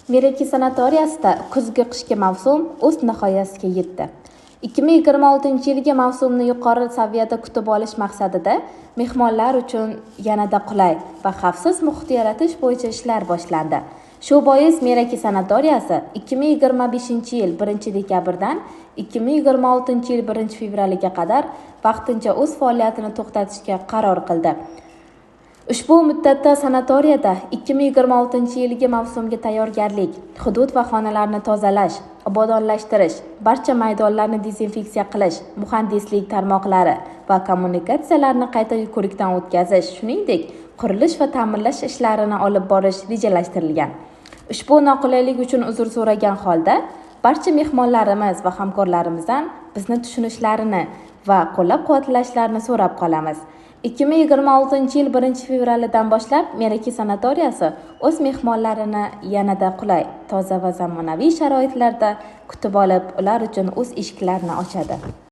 Mereke sanatoriyasida kuzgi-qishki mavsum o'z nihoyasiga yetdi. 2026-yilgi mavsumni yuqori saviyada kutib olish maqsadida mehmonlar uchun yanada qulay va xavfsiz muhit yaratish bo'yicha ishlar boshlandi. Shu bois Mereke sanatoriyasi 2025-yil 1-dekabrdan 2026-yil 1-fevralga qadar vaqtincha o'z faoliyatini to'xtatishga qaror qildi. Ushbu muddatda sanatoriyada 2026-yilgi mavsumga tayyorgarlik, hudud va xonalarni tozalash, obodonlashtirish, barcha maydonlarni dezinfeksiya qilish, muhandislik tarmoqlari va kommunikatsiyalarni qayta ko'rikdan o'tkazish, shuningdek, qurilish va ta'mirlash ishlarini olib borish rejalashtirilgan. Ushbu noqulaylik uchun uzr so'ragan holda barcha mehmonlarimiz va hamkorlarimizdan bizni tushunishlarini va qo'llab-quvvatlashlarini so'rab qolamiz. 2026-yil 1-fevralidan boshlab Mereke sanatoriyasi o'z mehmonlarini yanada qulay, toza va zamonaviy sharoitlarda kutib olib, ular uchun o'z eshiklarini ochadi.